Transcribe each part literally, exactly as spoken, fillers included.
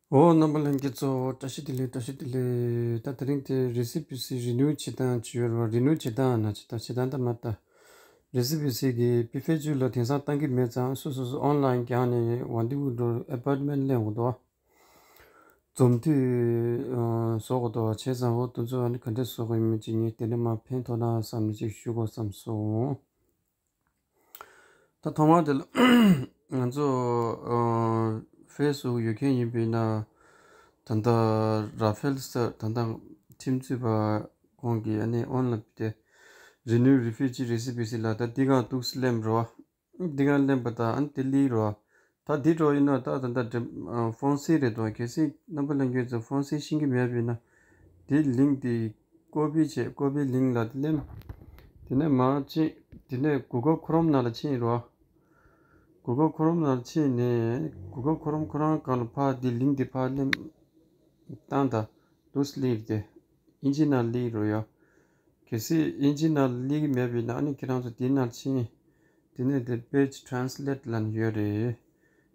འོ། རྣམ་པ་ལྷན་རྒྱས་ཚོ། བཀྲ་ཤིས་བདེ་ལེགས། བཀྲ་ཤིས་བདེ་ལེགས། ད་དེ་རིང་དེ་རེ་སི་པི་སི་རི་ནིའུ་བྱེད་སྟངས་བྱས་ཡོད་རེད་བ། རི་ནིའུ་བྱེད་སྟངས་ན་བྱེད་སྟངས་བྱེད་སྟངས་ད་མ་ད། རེ་སི་པི་སི་གི་པི་ཕེ་ཅུ་ལ་དེང་སང་བཏང་གི་མེད་ཙང་། སོ་སོ་སོ་ཨོན་ལན་བརྒྱངས་ནས་ཝན་ཏི་ཝུ་འགྲོ། ཨེ་པོའིན་མེན་ལེན་དགོས་འདུག་འཛོམས་དུས་བཟོ་དགོས་འདུག་བྱས་ཙང་། འོ། དེ་ཚོ་ཨ་ནི་ག་འདྲས་བཟོ་དགོས་ཡིན་མིན་ཅིག་ངས་དེ་འདྲ་མ་ཕན་ཐོགས་ན་བསམ་ནས་ཅིག་ཞུ་དགོས་བསམ་སོང་། ད་ཐོག་མར་དེ་ལ་ང་ཚོ་ཨ་ཕེ་སི་བུག་ཡོད་མཁན་ཡིན་པས་ན། ད་ལྟ་ར་ཕེལ་སར་ད་ལྟ་ཁྲིམས་རྩོད་པ་ཁོང་གིས་ཨ་ནི་ཨོན་ལན་དེ་རི་ནིའུ་རི་ཕུ་ཇི་རེ་སི་པི་སི་ལ་ད་འདི་གང་འདུག་སེ་ལེན་རོ། འདི་གང་ལེན་པ་ད་ཨ་ནི་དེ་ལི་རོ། ད་འདི་འགྲོ་ཡིན་ན་ད་ད་ད་ཧྥོན་སེ་རེད་དོ། གལ་སྲིད་རྣམ་པ་ལྷན་རྒྱས་ཚོ་ཧྥོན་སེ་ཤེས་ཀྱི་མེད་པས་ན། དེ་ལིང་དེ་ཀོ་པི་བྱས། ཀོ་པི་ལིང་ལ་དེ་ལེན། དེ་ནས་མར་ཕྱིན། དེ་ནས་གུ་གལ་ཁོ་རོམ་ནང་ལ་ཕྱིན་རོ། གུ་གལ་ཁོ་རོམ་ནང་ལ་ཕྱིན་ནས་གུ་གལ་ཁོ་རོམ་ཁོ་རང་སྒང་ལ་ཕར་དེ་ལིང་དེ་ཕར་ལེན། བཏང་ད། འདུག་སེ་ལི་དེ་ཨིན་ཇི་ནང་ལི་རོ་ཡ། གལ་སྲིད་ཨིན་ཇི་ནང་ལི་གི་མེད་པས་ན་ཨ་ནི་ཁྱེད་རང་ཚོ་དེ་ནང་ཕྱིན། དེ་ནས་དེ་པེ་ཇི་ཊེ་རན་སི་ལེཊ་ལབ་ནས་ཡོད་རེད།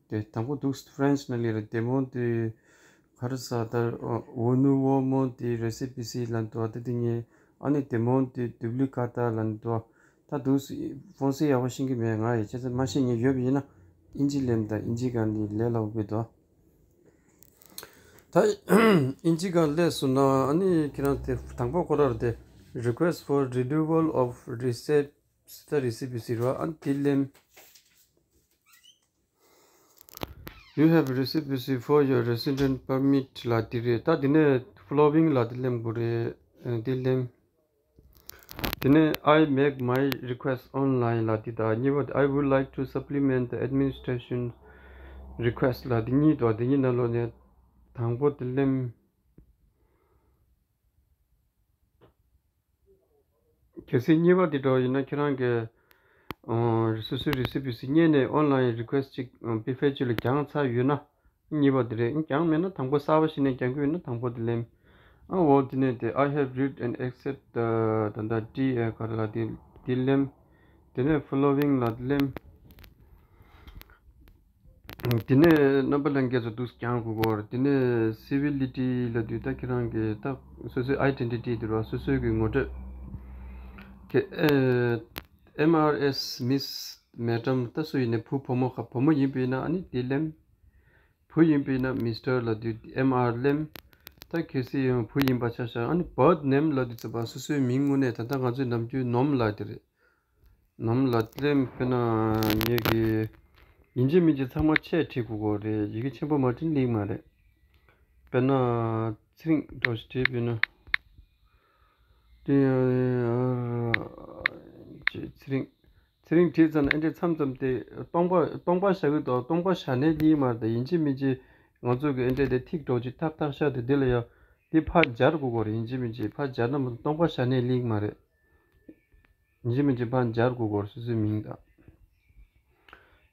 དེ་དང་པོ་འདུག་སེ་ཕ་རན་སི་ནང་ལི་རེད། དེ་མོ་དེ་ག་རེ་ཟ་ད། འོ་ནུ་འོ་མོ་དེ་རེ་སི་པི་སི་ལབ་འདུག་དེ་དེ་ངས་ཨ་ནི་དེ་མོ་དེ་དུབ་ལི་ཀ་ཏ་ལབ་འདུག་ད་འདུག་སེ་ཧྥོན་སེ་ཡག་པོ་ཤེས་ཀྱི་མེད། ང་ཡི་བྱས་ཙང་མ་ཤེས་ཉེན་ཡོད་པ་ཡིན་ན་ཨིན་ཇི་ལེན་ད། ཨིན་ཇི་སྒང་ལི་ལས་སླ་པོ་དཔེ་འདུག་ད་ཨིན་ཇི་སྒང་སླེབས་སོང་ན་ཨ་ནི་ཁྱེད་རང་དེ་དང་པོ་ཁོ་རང་དེ་Request for Renewal of Receipt ད་རེ་སི་པི་སི་རོ། ཨ་ནི་དེ་ལེན། You have received for your resident permit ལབ་དེ་རེད། ད་དེ་ནས་Following ལབ་དེ་ལེན་དགོས་རེད། ཨ་དེ་ལེན། དེ་ནས་I make my request online ལབ་དེ་དང་གཉིས་པ་དེ། I would like to supplement the administration request ལབ་དེ་གཉིས་དང་། དེ་གཉིས་ནང་ལོགས་ནས་དང་པོ་དེ་ལེན། གལ་སྲིད་གཉིས་པ་དེ་འདྲ་ཡིན་ན་ཁྱེད་རང་གི་ཨ་སོ་སོའི་རེ་སི་པི་སི་རྙེད་ནས་ཨོན་ལན་རི་ཀུ་ཨེ་སི་ཊི་ཅིག་པི་ཕེ་ཅུ་ལ་བརྒྱངས་ཚར་ཡོད་ན། གཉིས་པ་དེ་རེད། བརྒྱངས་མེད་ན་དང་པོ་གསར་པ་ཞིག་ནས་བརྒྱང་གི་ཡོད་ན་དང་པོ་དེ་ལེན། ཨ་འོ་དེ་ནས་དེ། I have read and accept the ད་ལྟ་ཏི་ཨེ་ག་རེ་ལ་དེ་དེ་ལེན། དེ་ནས་Following ལ་དེ་ལེན། དེ་ནས་རྣམ་པ་ལྷན་རྒྱས་ཚོ་འདུག་སེ་བརྒྱངས་དགོས་ཀྱི་ཡོད་རེད། དེ་ནས་Civility ལབ་དུས་ད་ཁྱེད་རང་གི་ད་སོ་སོའི་Identity དེ་རེད་བ། སོ་སོའི་གི་ངོ་སྤྲོད། ཁྱེད་ཨེ་ཨེམ་ཨར་ཨེས་Miss Madam ད་སུ་ཡིན་ནའི་བུ་བུ་མོ་ཁ་བུ་མོ་ཡིན་པས་ན་ཨ་ནི་དེ་ལེན། བུ་ཡིན་པས་ན་Mister ལབ་དུས་ཨེམ་ཨར་ལེན། ད་གལ་སྲིད་ཡང་བུ་ཡིན་པ་ཆ་བཞག་ཨ་ནི་Birth Name ལབ་དུས་ཙམ་པ་སོ་སོའི་མིང་དངོས་གནས་ད་ལྟ་ང་ཚོའི་ནམ་རྒྱུན་ནོམ་ལབ་དེ་རེད། ནོམ་ལབ་དེ་ལེན། དཔེར་ན་ངེད་ཀྱི་ཡིན་གཅིག་མིན་གཅིག་ཚང་མ་ཆེ་བྲིས་དགོས་ཀྱི་རེད། ཡི་གེ་ཆེན་པོ་མ་བྲིས་ན་ལེགས་མ་རེད། དཔེར་ན་ཚེ་རིང་འདྲ་བོ་ཞིག་བྲིས་པས་ན། དེ་ཚེ་རིང་། ཚེ་རིང་བྲིས་ཚར་ན་ཨེ་འདྲས་མཚམས་མཚམས་དེ་སྟོང་པ་སྟོང་པ་བཞག་གི་འདུག་སྟོང་པ་བཞག་ནའི་ལེགས་མ་རེད། ད་ཡིན་གཅིག་མིན་གཅིག་ང་ཚོ་གི་ཨེ་འདྲས་དེ་ཐིག་འདྲ་བོ་ཅིག་ཐག་ཐག་བཞག་དེ་དེ་ལ་ཡ་དེ་ཕར་སྦྱར་དགོས་ཀྱི་རེད། ཡིན་གཅིག་མིན་གཅིག་ཕར་སྦྱར་ན་མ་གཏོགས་སྟོང་པ་བཞག་ནའི་ལེགས་མ་རེད། ཡིན་གཅིག་མིན་གཅིག་ཕར་སྦྱར་དགོས་ཀྱི་རེད། སོ་སོའི་མིང་དང་།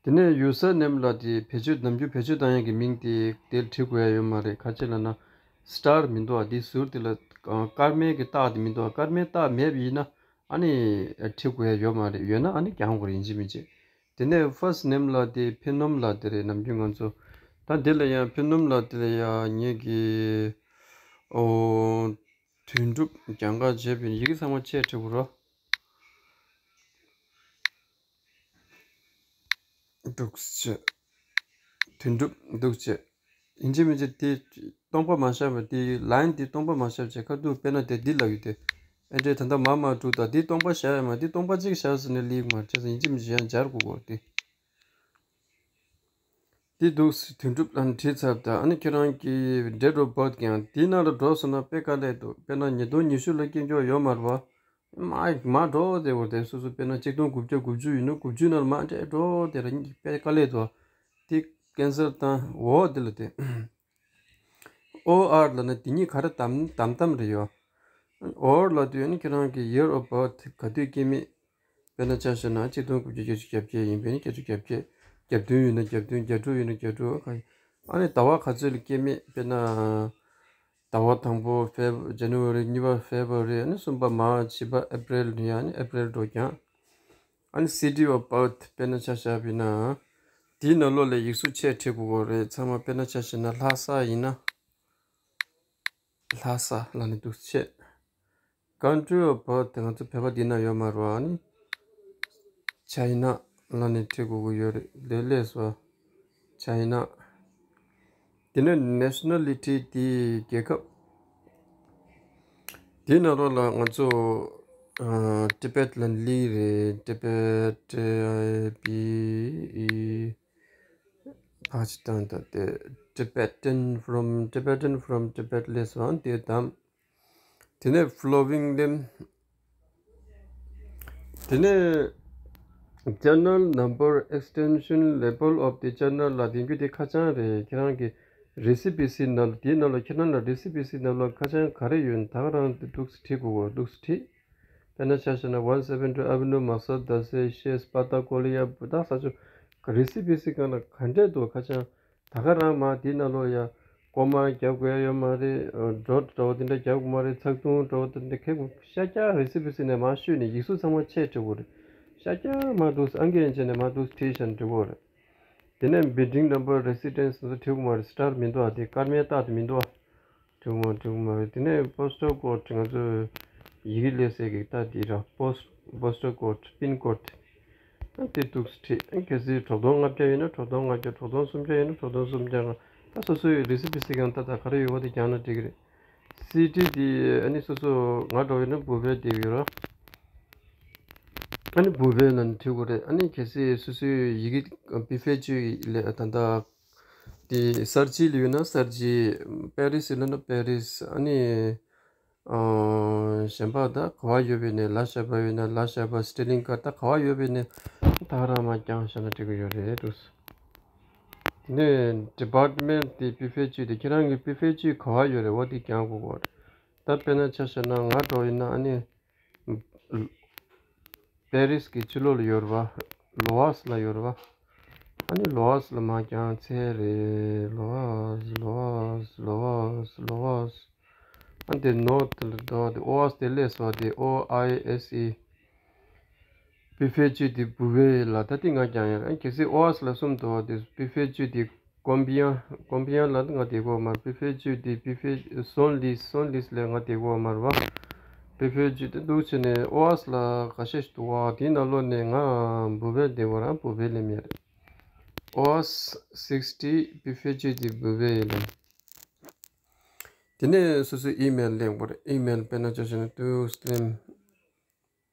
དེ་ནས་User Name ལབ་དེ་བེད་སྤྱོད་ནམ་རྒྱུན་བེད་སྤྱོད་བཏང་ཡག་གི་མིང་དེ་དེར་བྲིས་དགོས་ཡ་ཡོད་མ་རེད། ག་ཅི་ལབ་ན་སི་ཊར་མི་འདུག་ཨ། དེ་ཟུར་དེ་ལ་ཨ་སྐར་མའི་གི་རྟགས་དེ་མི་འདུག་ཨ། སྐར་མའི་རྟགས་མེད་པ་ཡིན་ན་ཨ་ནི་བྲིས་དགོས་ཡ་ཡོད་མ་རེད། ཡོད་ན་ཨ་ནི་བརྒྱང་དགོས་རེད། ཡིན་གཅིག་མིན་གཅིག་དེ་ནས་First Name ལབ་དེ་ཕེ་ནོམ་ལབ་དེ་རེད། ནམ་རྒྱུན་ང་ཚོ་ད་འདི་ལ་ཡང་ཕེ་ནོམ་ལབ་དེ་ལ་ཡང་ངེད་ཀྱི་ཨོ་དོན་གྲུབ་རྒྱང་གར་བྱས་པའི་ཡི་གེ་ཚང་མ་ཆེ་བྲིས་དགོས་རོ། འདུག་སེ་བྱས། དོན་གྲུབ་འདུག་སེ་བྱས། ཡིན་གཅིག་མིན་གཅིག་དེ་སྟོང་པ་མ་བཞག་པ་དེ་ལའིན་དེ་སྟོང་པ་མ་བཞག་བྱས་ཁ་ཐུག་དཔེར་ན་དེ་འདི་ལབ་ཡོད་དེ། ཨེ་འདྲས་ད་ལྟ་མ་མ་དྲུག་དང་དེ་སྟོང་པ་བཞག་ཡ་མ་དེ་སྟོང་པ་གཅིག་བཞག་ཟེར་ནས་ལེགས་མ་བྱས་ཙང་ཡིན་གཅིག་མིན་གཅིག་ཡང་སྦྱར་དགོས་གོ་དེ། དེ་འདུག་སེ་དོན་གྲུབ་ལ་བྲིས་ཚར་དང་ཨ་ནི་ཁྱེད་རང་གི་Date of Birth ཀྱང་དེའི་ནང་ལ་འགྲོ་སོང་ན་དཔེ་དཀའ་ལས་འདུག་དཔེར་ན་ཉིས་སྟོང་ཉི་ཤུ་ལ་སྐྱེས་མཆོག་ཡོད་མ་རེད་བ། མ་མ་འགྲོ་བདེ་བོ་དེ་སོ་སོ་དཔེར་ན་ཆིག་སྟོང་དགུ་བརྒྱ་དགུ་བཅུ་ཡིན་ན་དགུ་བཅུ་ནང་མ་འདྲེས་འགྲོ་དེ་ར་དཔེ་དཀའ་ལས་དོ། དེ་ཀན་སལ་དང་འོ་དེ་ལ་དེ། ཨོ་ཨར་ལབ་ན་དེ་གཉིས་ག་རེ་དམ་དམ་དམ་རེད་ཡོ། ཨོར་ལབ་དུས་ནི་ཁྱེད་རང་གི་year of birth ག་དུས་སྐྱེས་མེད། དཔེར་ན་ཆ་བཞག་ན་ཆིག་སྟོང་དགུ་བརྒྱ་བརྒྱད་ཅུ་གྱ་བརྒྱད་ཡིན་པས་ན་བརྒྱད་ཅུ་གྱ་བརྒྱད། གྱ་བདུན་ཡིན་ན་གྱ་བདུན། གྱ་དྲུག་ཡིན་ན་གྱ་དྲུག་ཨ་ནི་ཟླ་བ་ག་ཚོད་ལ་སྐྱེས་མེད་དཔེར་ན། ཟླ་བ་དང་པོ་ཕེབ་ཇ་ནུ་ཝ་རི། གཉིས་པ་ཕེབ་རུ་ཝ་རི། ཨ་ནི་གསུམ་པ་མར་ཆི། བཞི་པ་ཨེ་པྲིལ་ཡིན། ཨ་ནི་ཨེ་པྲིལ་འགྲོ་ཀྱང་། ཨ་ནི་city of birth དཔེར་ན་ཆ་བཞག་པ་ཡིན་ན། དེའི་ནང་ལོགས་ལ་ཡིག་གཟུགས་ཆེ་བྲིས་དགོས་རེད། ཚང་མ་དཔེར་ན་ཆ་བཞག་ན་ལྷ་ས་ཡིན་ན། ལྷ་ས་ལ་ནི་འདུག་ཆེ། Country of birth དེ་ང་ཚོ་བོད་པ་འདི་ན་ཡོད་མ་རེད་བ། ཨ་ནི་China ལ་ནི་བྲིས་དགོས་ཀྱི་ཡོད་རེད། ལས་ལས་སོ། China། དེ་ནས་nationality དེའི་རྒྱལ་ཁབ། དེའི་ནང་ལོགས་ལ་ང་ཚོ་ཨ་Tibet ལ་ལི་རེད། Tibet B E ཕ་ཆི་དང་ད་དེ་Tibetan from Tibetan from Tibet ལས་སོང་དེ་དང་། དེ་ནས་following them། དེ་ནས་journal number extension label of the journal ལ་དེང་གི་དེ་ཁ་བྱང་རེད། ཁྱེད་རང་གི་recipe ནང་ལ་དེའི་ནང་ལ་ཁྱེད་རང་ལ་recipe ནང་ལ་ཁ་བྱང་ག་རེ་ཡོད་ད་ག་རང་དེ་འདུག་སེ་བྲིས་དགོས་གོ་འདུག་སེ་བྲིས། དཔེར་ན་ཆ་བཞག་ན་one seven two Avenue Massot Dase Chez Patagonia བུ་དག་ས་ཆུ་recipe སྒང་ལ་ག་འདྲས་འདུག་ཁ་བྱང་ད་ག་རང་མ་དེའི་ནང་ལོགས་ཡ་རྐོ་མ་རྒྱབ་དགོས་ཡ་ཡོད་མ་རེད། སྒྲོ་འདྲ་བོ་དེ་འདྲ་རྒྱབ་དགོས་མ་རེད། ཚགས་ཐུང་འདྲ་བོ་དེ་འདྲ་ཁེག་ཤ་རྒྱག་recipe ནས་མ་ཤོད་ནས་ཡིག་གཟུགས་ཚང་མ་ཆེ་བྲི་དགོས་རེད། ཤ་རྒྱག་མ་འདུག་ཨང་ཀི་ཡན་ཆད་ནས་མ་འདུག་བྲིས་བཞག་ན་འགྲིག་གོ་རེད། དེ་ནས་building number residence ཚོ་བྲི་དགོས་མ་རེད། star མི་འདུག་ཨ། དེ་སྐར་མའི་རྟགས་དེ་མི་འདུག་ཨ། འགྲིག་མ་འགྲིག་མ་རེད། དེ་ནས་postal code ང་ཚོ་ཡི་གེ་ལས་སའི་གི་རྟགས་འདི་ར་post postal code pin code ཨ་དེ་འདུག་སེ་བྲིས། ཨ་གལ་སྲིད་དྲུག་སྟོང་ལྔ་བརྒྱ་ཡིན་ན་དྲུག་སྟོང་ལྔ་བརྒྱ། དྲུག་སྟོང་སུམ་བརྒྱ་ཡིན་ན་དྲུག་སྟོང་སུམ་བརྒྱ་ལྔ། ད་སོ་སོའི་recipe སྒང་ད་ད་ག་རེ་ཡོད་པ་དེ་རྒྱག་ན་འགྲིག་གི་རེད། city དེ་ཨ་ནི་སོ་སོ་ང་འདྲ་བོ་ཡིན་ན་བུ་བེ་དེ་ཡོད་ར། ཨ་ནི་བུ་བེ་ལ་ནི་བྲི་དགོས་རེད། ཨ་ནི་གལ་སྲིད་སོ་སོའི་ཡི་གེ་prefix ལས་ད་ད། དེ་གསར་བརྗེ་ལ་ཡོད་ན་གསར་བརྗེ། པེ་རིས་ལ་ན་པེ་རིས། ཨ་ནི་ཨ་གཞན་པ་ད་ག་བ་ཡོད་པའི་ནས་ལ་ཤ་པ་ཡོད་ན་ལ་ཤ་པ། སི་ཏྲི་ལིང་ཀ་ད་ག་བ་ཡོད་པའི་ནས་ད་རང་མ་རྐྱང་བཞག་ན་འགྲིག་གི་ཡོད་རེད་འདུག་དེ་ནས་department དེ་prefix དེ་ཁྱེད་རང་གི་prefix ག་བ་ཡོད་རེད་འོ་དེ་རྐྱང་དགོས་གོ་རེད། ད་དཔེར་ན་ཆ་བཞག་ན་ང་འདྲ་བོ་ཡིན་ན་ཨ་ནི། པེ་རིས་ཀྱི་ཕྱི་ལོགས་ལ་ཡོད་རེད་པ། ལོ་ཨས་ལ་ཡོད་རེད་པ། ཨ་ནི་ལོ་ཨས་ལ་མ་རྐྱང་ཚད་རེད། ལོ་ཨས་ལོ་ཨས་ལོ་ཨས་ལོ་ཨས། ཨ་འདི་ནོར་ཐ་ལ་འགྲོ་བ་དེ་ཨོ་ཨས་དེ་ལས་སོ་དེ་ཨོ་ཨའི་ཨེས་ཨི། པི་ཕེ་ཅི་དེ་བུ་བེ་ལ་ད་དེ་ང་རྐྱང་ཡོད་རེད། ཨ་གལ་སྲིད་ཨོ་ཨས་ལ་གསུམ་འདུག་བ་དེ་པི་ཕེ་ཅི་དེ། ཀོམ་པི་ཡང་། ཀོམ་པི་ཡང་ལ་ང་དེ་གོ་མར་པི་ཕེ་ཅུ་དེ་པི་ཕེ་སོན་ལིས། སོན་ལིས་ལས་ང་དེ་གོ་མར་བ། པི་ཕེ་ཅུ་དེ་འདུག་ཆེ་ནས་ཨོ་ཨས་ལ་ག་ཤེས་འདུག་བ། དེའི་ནང་ལོགས་ནས་ང་བུ་བེ་དེ་གོ་རང་བུ་བེ་ལེམ་ཡ་རེད། ཨོ་ཨས་སིགས་ཊི། པི་ཕེ་ཅུ་དེ་བུ་བེ་ལེམ། དེ་ནས་སོ་སོའི་ཨི་མེལ་ལེན་དགོས་རེད། ཨི་མེལ་དཔེར་ན་ཆ་བཞག་ན་ཏུས་ལེམ།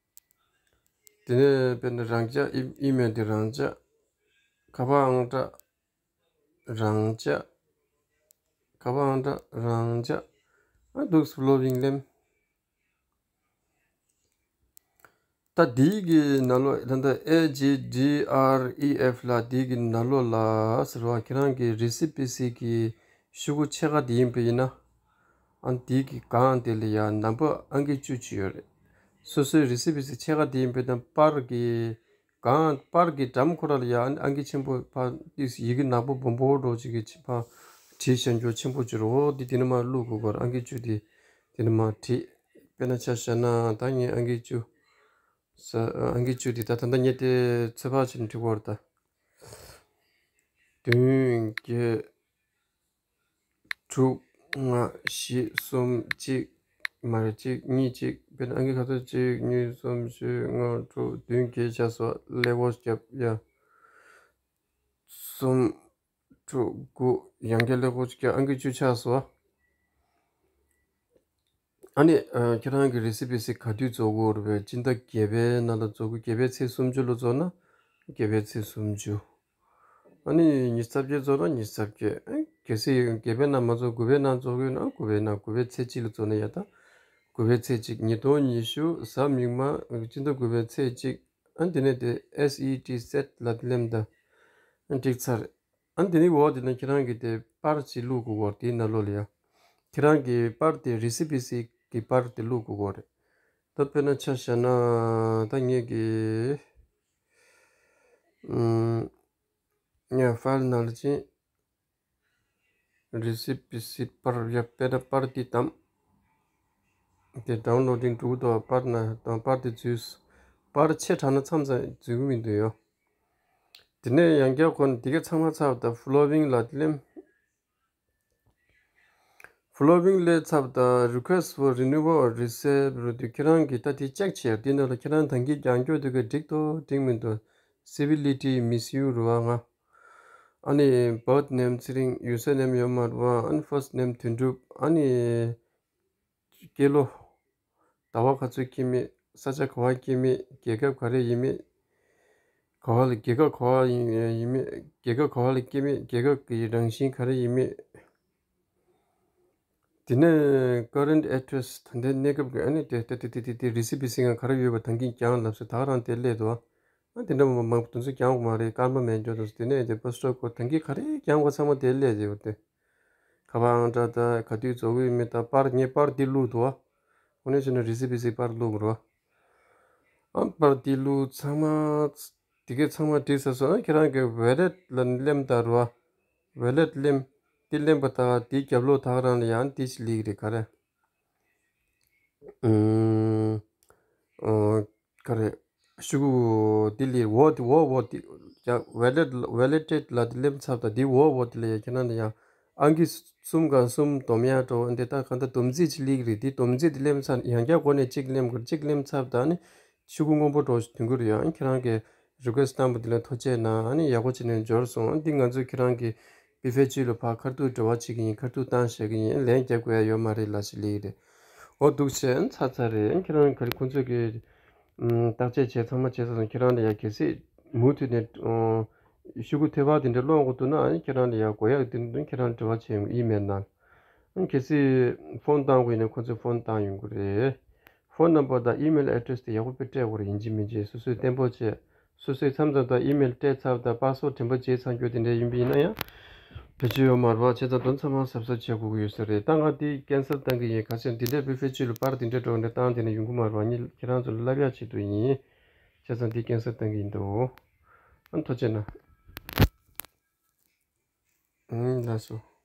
དེ་ནས་དཔེར་ན་རང་ཅག་ཨི་ཨི་མེལ་དེ་རང་ཅག་ཁ་པར་ཨང་གྲངས་རང་ཅག་ཁ་པར་ཨང་གྲངས་རང་ཅག་ཨ་འདུག་སེ་ལོ་བིང་ལེམ། ད་འདིའི་གི་ནང་ལོགས་ད་ལྟ་ཨེ་ཇི་ཌི་ཨར་ཨི་ཨེཕ་ལ་འདིའི་གི་ནང་ལོགས་ལ་ཟེར་བ་ཁྱེད་རང་གི་རི་སི་པི་སི་གི་ཤོག་གུ་ཕྱེད་ཀ་དེ་ཡིན་པ་ཡིན་ན། ཨ་འདི་གི་སྒང་དེ་ལ་ཡང་ནམ་བར་ཨང་ཀི་བཅུ་གཅིག་ཡོད་རེད། སོ་སོའི་རི་སི་པི་སི་ཕྱེད་ཀ་དེ་ཡིན་པའི་ནང་པར་གྱི་སྒང་པར་གྱི་འགྲམ་ཁོ་ར་ལ་ཡང་ཨང་ཀི་ཆེན་པོ་ཕར་ཏིས་ཡི་གེ་ནག་པོ་སྦོམ་པོ་འདྲ་ཅིག་གི་ཕར་བྲིས་བཞག་རྒྱུ་ཆེན་པོ་བཅུ་རེད། འོ་འདི་དེ་ནས་མར་བླུག་དགོས་ཀྱི་རེད། ཨང་ཀི་བཅུ་དེ་དེ་ནས་མར་བྲིས། དཔེར་ན་ཆ་བཞག་ན་ད་ངས་ཨང་ཀི་བཅུ་ས་ཨང་ཀི་བཅུ་དེ་ད་ད་ལྟ་ངས་དེ་ཚོད་དཔག་བྱས་ནས་བྲིས་པ་རེད་ད། བདུན་བརྒྱད། དྲུག་ལྔ་བཞི་གསུམ་གཅིག་མ་རེད། གཅིག་གཉིས་གཅིག་དཔེར་ན་ཨང་ཀི་ཁ་ཚ་གཅིག་གཉིས་གསུམ་བཞི་ལྔ་དྲུག་བདུན་བརྒྱད་ཆགས་སོང་། ཀླད་ཀོར་རྒྱབ་ཡ། གསུམ་དྲུག་དགུ་ཡང་བསྐྱར་ཀླད་ཀོར་གཅིག་རྒྱབ་ཨང་ཀི་བཅུ་ཆགས་སོང་། ཨ་ནི་ཨ་ཁྱེད་རང་གི་རི་སི་པི་སི་ག་དུས་རྫོགས་དགོས་རེད་པས། སྤྱི་ཟླ་བརྒྱད་པའི་ནང་ལ་རྫོགས་དགོས། བརྒྱད་པའི་ཚེས་སུམ་ཅུ་ལ་རྫོགས་ན་བརྒྱད་པའི་ཚེས་སུམ་ཅུ། ཨ་ནི་ཉི་ཤུ་རྩ་བརྒྱད་རྫོགས་ན་ཉི་ཤུ་རྩ་བརྒྱད། ཨ་གལ་སྲིད་བརྒྱད་པའི་ནང་མ་རྫོགས་དགུ་པའི་ནང་རྫོགས་ཡོད་ན་དགུ་པའི་ནང་དགུ་པའི་ཚེས་གཅིག་ལ་རྫོགས་ན་ཡ་ད། དགུ་པའི་ཚེས་གཅིག་ཉིས་སྟོང་ཉི་ཤུ་གཟའ་མིག་དམར་སྤྱི་ཟླ་དགུ་པའི་ཚེས་གཅིག་ཨ་འདི་ནས་དེ་ཨེས་ཨི་ཊི་སེཊ་ལ་ལེམ་ད། ཨ་འགྲིག་ཚར། ཨ་འདི་ནི་འོག་འདི་ན་ཁྱེད་རང་གི་དེ་པར་ཅིག་བླུག་དགོས་གོ་དེའི་ནང་ལོགས་ལ་ཡ། ཁྱེད་རང་གི་པར་དེ་རི་སི་པི་སི་གི་པར་དེ་བླུག་དགོས་གོ་རེད། ད་དཔེར་ན་ཆ་བཞག་ན་ད་ངེད་ཀྱི་ཨུམ་ངས་ཕའིལ་ནང་ལ་ཕྱིན། རི་སི་པི་སི་པར་ཡ་དཔེར་ན་པར་དེ་བདམས། དེ་ཌའུན་ལོ་ཌིང་འགྲོ་གི་འདུག་པར་ན་དང་པར་དེ་འཛུལ། པར་ཆེ་དྲགས་ན་མཚམས་མཚམས་འཛུལ་གི་མི་འདུག་ཡོ། དེ་ནས་ཡང་བསྐྱར་ཁོ་ན་དེ་ག་ཚང་མ་ཚར་བ་དང་following་ལ་སླེབས། Following་སླེབས་ཚར་བ་དང་request for renewal or resale་རུ་དུས་ཁྱེད་རང་གིས་ད་དེ་check་བྱས་དེ་ནང་ལ་ཁྱེད་རང་ད་གིན་རྒྱག་རྒྱུ་དེ་ག་འགྲིག་འདུག་འགྲིག་མི་འདུག civility misuse་རུ་བ་ང་། ཨ་ནི་birth name་ཚེ་རིང་། user name་ཡོད་མ་རུ་བ། ཨ་ནི་first name་དོན་གྲུབ། ཨ་ནི་སྐྱེས་ལོ། ཟླ་བ་ག་ཚོད་སྐྱེས་མེད། ས་ཆ་ག་བ་སྐྱེས་མེད། རྒྱལ་ཁབ་ག་རེ་ཡིན་མེད། ག་བ་ལ་རྒྱལ་ཁབ་ག་བ་ཡིན་ཡིན་མེད། རྒྱལ་ཁབ་ག་བ་ལ་སྐྱེས་མེད། རྒྱལ་ཁབ་ཀྱི་རང་བཞིན་ག་རེ་ཡིན་མེད། དེ་ནས་current address་ད་ལྟའི་གནས་སྐབས་ཀྱི་ཨ་ནི་དེ་དེ་དེ་དེ་དེ་དེ་རི་སི་བི་སི་ང་ག་རེ་ཡོད་པ་ད་གིན་རྒྱག་ལབ་ཟེར་ད་ག་རང་དེ་སླེབས་འདུག་ཨ་དེ་འདྲ་མ་མང་པོ་དེ་ཚོ་རྒྱག་དགོས་མ་རེད། སྐར་མ་མེད་འཇོག་དང་དེ་ནས་དེ་passport་ཁོ་ད་གིན་ག་རེ་རྒྱག་དགོས་ཚང་མ་དེ་སླེབས་རེད་བ་དེ། ཁ་པར་ཨང་གྲངས་དང་ག་དུས་རྫོགས་ཀྱི་ཡོད་མེད་དང་པར་ངས་པར་འདི་བླུགས་འདུག་ཨ། དངོས་གནས་བྱས་ན་རི་སི་བི་སི་པར་བླུགས་དགོས་རེད་བ། ཨ་པར་འདི་བླུགས་ཚང་མ། དེ་གས་ཚང་མ་བྲིས་ཚར་སོང་ཨ་ཁྱེད་རང་གི་wallet་ལ་གླེམ་ད་རེད་བ། wallet་གླེམ། འདི་གླེམ་པ་དང་དེའི་རྒྱབ་ལོགས་ད་ག་རང་ལ་ཡང་འདི་ཞིག་སླེབས་ཀྱི་རེད་ག་རེ། ཨུམ། ཨོ། ག་རེ། ཤོག་གུ་འདི་ལས་འོག་འདི་འོག་འོག་འདི་ཡང་valid validated་ལ་འདི་གླེམ་ཚར་དང་འདི་འོག་འོག་འདི་ལ་ཡང་ཁྱེད་རང་ལ་ཡང་ཨང་ཀི་གསུམ་གང་གསུམ་སྡོམ་ཡག་འགྲོ་འདི་ལྟར་གང་ལྟར་སྡོམ་རྩིས་ཅིག་སླེབས་ཀྱི་རེད། འདི་སྡོམ་རྩིས་འདི་གླེམ་ཚར་ཡང་བསྐྱར་འགོ་ནས་གཅིག་གླེམ་དགོས་གཅིག་གླེམ་ཚར་དང་ནི་ཤོག་གུ་སྔོན་པོ་འགྲོ་ཞིག་ཐོན་གྱི་རེད། ཡང་ཁྱེད་རང་གིས་request་བཏང་པ་འདི་ལ་ཐུགས་རྗེ་གནང་ཨ་ནི་ཡག་པོ་བྱས་ནས་འབྱོར་སོང་ཨ་འདི་ང་ཚོས་ཁྱེད་རང་གི་བི་ཧྥེ་ཅུ་ལ་ཕར་ཁ་ཐུག་འབྲེལ་བ་བྱེད་ཀྱི་ཡིན། ཁ་ཐུག་བཏང་བཞག་གི་ཡིན། ལན་རྒྱབ་དགོས་ཡ་ཡོད་མ་རེད་ལབ་ཞིག་སླེབས་ཀྱི་རེད། འོ་འདུག་བྱས་ཚར་ཚར་རེད། ཁྱེད་རང་ག་རེ་ཁོང་ཚོས་ཀྱི་བརྟག་དཔྱད་བྱས་ཚང་མ་བྱས་ཚར་སོང་། ཁྱེད་རང་ལ་ཡ་གལ་སྲིད་མུ་མཐུད་ནས་ཤོག་གུ་ཐད་པ་དེ་འདྲ་སློང་དགོས་འདུག་ན་ཁྱེད་རང་ལ་ཡ་དགོས་ཡག་དེ་འདུག་ཁྱེད་རང་འབྲེལ་བ་བྱས་ཡོང་ཨི་མེལ་ནང་། གལ་སྲིད་ཕོན་བཏང་དགོས་ཡིན་ན་ཁོང་ཚོས་ཕོན་བཏང་ཡོང་གི་རེད། ཕོན་ནམ་བར་དང་ཨི་མེལ་ཨེ་ཌི་རེ་སི་དེ་ཡག་པོ་དཔེ་སྤྲད་དགོས་རེད། ཡིན་གཅིག་མིན་གཅིག་སོ་སོས་བརྟན་པོ་བྱས། སོ་སོས་མཚམས་མཚམས་དང་ཨི་མེལ་སྤྲད་ཚར་དང་པར་སོགས་དྲན་པ་བརྗེད་ཚར་རྒྱུ་དེ་འདྲ་ཡིན་པ་ཡིན་ན་ཡང་། བེད་སྤྱོད་ཡོད་མ་རེད་བ། བྱས་ཙང་དོན་ཚང་མ་གཟབ་གཟབ་བྱེད་དགོས་ཀྱི་ཡོད་ས་རེད། ད་ང་དེ་ཀན་སལ་བཏང་གི་ཡིན། ག་ཚོད་འདི་འདྲའི་བི་ཧྥེ་ཅུ་ལ་པར་འདི་འདྲ་འགྲོ་འདྲ་བཏང་དེ་ནས་ཡོང་གི་མ་རེད་བ། ངས་ཁྱེད་རང་ཚོ་ལ་ལབ་ཡག་ཆེད་དུ་ཡིན། བྱས་ཙང་འདི་ཀན་སལ་བཏང་གི་ཡིན་འདུག་ཨ་ཐུགས་རྗེ་གནང་། ཨང་ལགས་སོ།